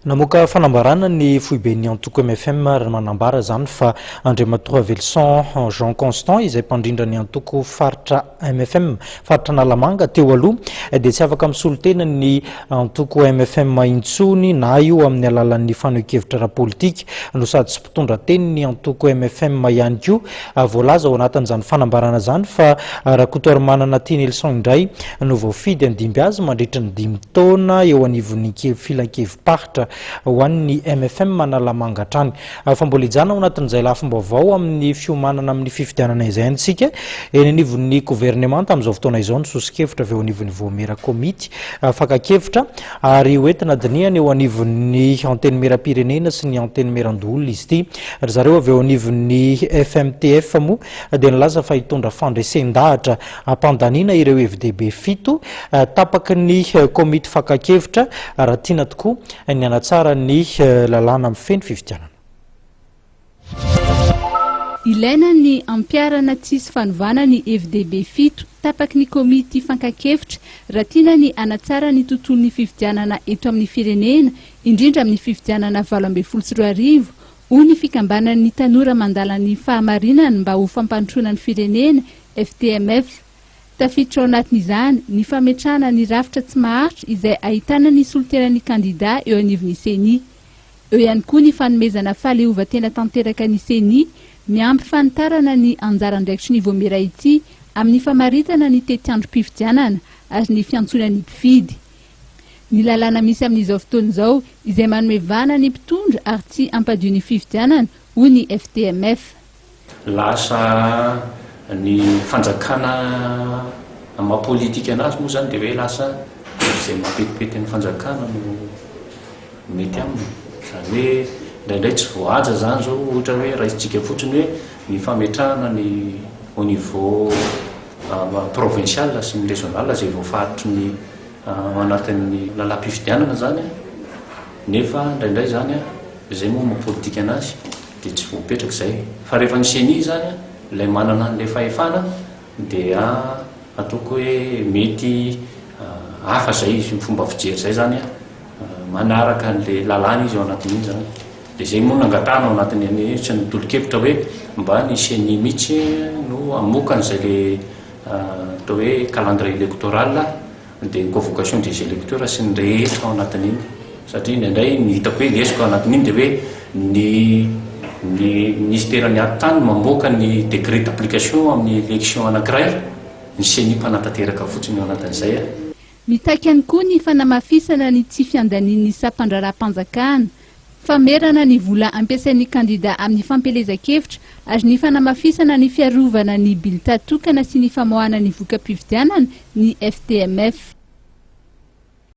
Namoaka fanambarana ny foiben'ny antoko mfm ary manambara izany fa Andriamatoa Ravelison Jean Constant izay mpandrindra ny antoko faritra mfm faritra Analamanga teo aloha dia tsy afaka misolo tena ny antoko mfm intsony na io amin'ny alalan'ny fanehoan-kevitra ara-politika no sady tsy mpitondra teny ny antoko mfm ihany koa. Voalaza ao anatin'izany fanambarana izany fa Rakotoarimanana Tianelison indray no voafidy handimby azy mandritry ny dimy taona eo anivon'ny filankevi-paritra ho an'ny mfm Analamanga hatrany. Fa mbola hijanona ao anatin'izay lafim-baovao amin'ny fiomanana amin'ny fifidianana izay antsika eny anivon'ny governemanta amin'izao fotoana izao ny soso-kevitra avy eo anivon'ny vaomiera komity fakan-kevitra ary hoentina dinihana eo anivon'ny antenimieram-pirenena sy ny antenimierandoholona izy ity. Ry zareo avy eo anivon'ny FMTF moa dia nilaza fa hitondra fandresen-dahatra hampandaniana ireo hevi-dehibe fito tapaky ny komity fakan-kevitra raha tiana tokoa ny hanatsara ny lalàna mifehy ny fifidianana. Ilaina ny hampiharana tsisy fanovana ny hevi-dehibe fito tapaky ny komity fankan-kevitra raha tiana ny hanatsara ny tontolon'ny fifidianana eto amin'ny firenena, indrindra amin'ny fifidianana 2018, hoy ny fikambanan'ny tanora mandala ny fahamarinana mba ho fampandrosoana ny firenena, FTMF. Tafiditra ao anatin'izany ny fametrahana ny rafitra tsy maharitra izay ahitana ny solontenan'ny kandida eo anivon'ny Ceni. Eo ihany koa ny fanomezana fahaleovantena tanteraka ny Ceni, miampy fanitarana ny anjara andraikitry ny Vaomiera ity amin'ny famaritana ny tetiandrom-pifidianana ary ny fiantsoana ny mpifidy. Ny lalàna misy amin'izao fotoana izao izay manome vahana ny mpitondra ary tsy hampadio ny fifidianana, hoy ny FTMF. Lasa ny fanjakana maha politika anazy moa zany dia hoe lasa izay mampetipety ny fanjakana no mety aminy. Izany hoe indraindray tsy voahaja zany zao ohatra hoe raisintsika fotsiny hoe ny fametrahana ny au niveau provincial sy ny régional izay voafaritry ny ao anatin'ny lalam-pifidianana zany nefa indraindray zany izay moa maha politika anazy. Dia tsy voapetraka izay. Fa rehefa ny ceni izany ilay manana an'ilay fahefana dia ataoko hoe mety hafa izay izy ny fomba fijery izay izany manaraka an'ilay lalàna izy ao anatin'iny izany. Dia izay moa no nangatahana ao anatin'ny anie sy ny tolo-kevitra hoe mba ny ceni mihitsy no hamoaka an'izay ilay atao hoe calendrier électoral dia ny convocation des électeurs sy ny rehetra ao anatin'iny satria indraindray ny hitako hoe lesoka ao anatin'iny dia hoe ny ny ministeran'ny atitany mamoaka ny décret d'application amin'ny élection anankiray, ny ceni mpanatanteraka fotsiny ao anatin'izay a. Mitaky ihany koa ny fanamafisana ny tsy fiandanian'ny sampandraharaham-panjakana, famerana ny vola ampiasain'ny kandida amin'ny fampielezan-kevitra ary ny fanamafisana ny fiarovana ny bilta tokana sy ny famoahana ny voka-pifidianana ny FTMF.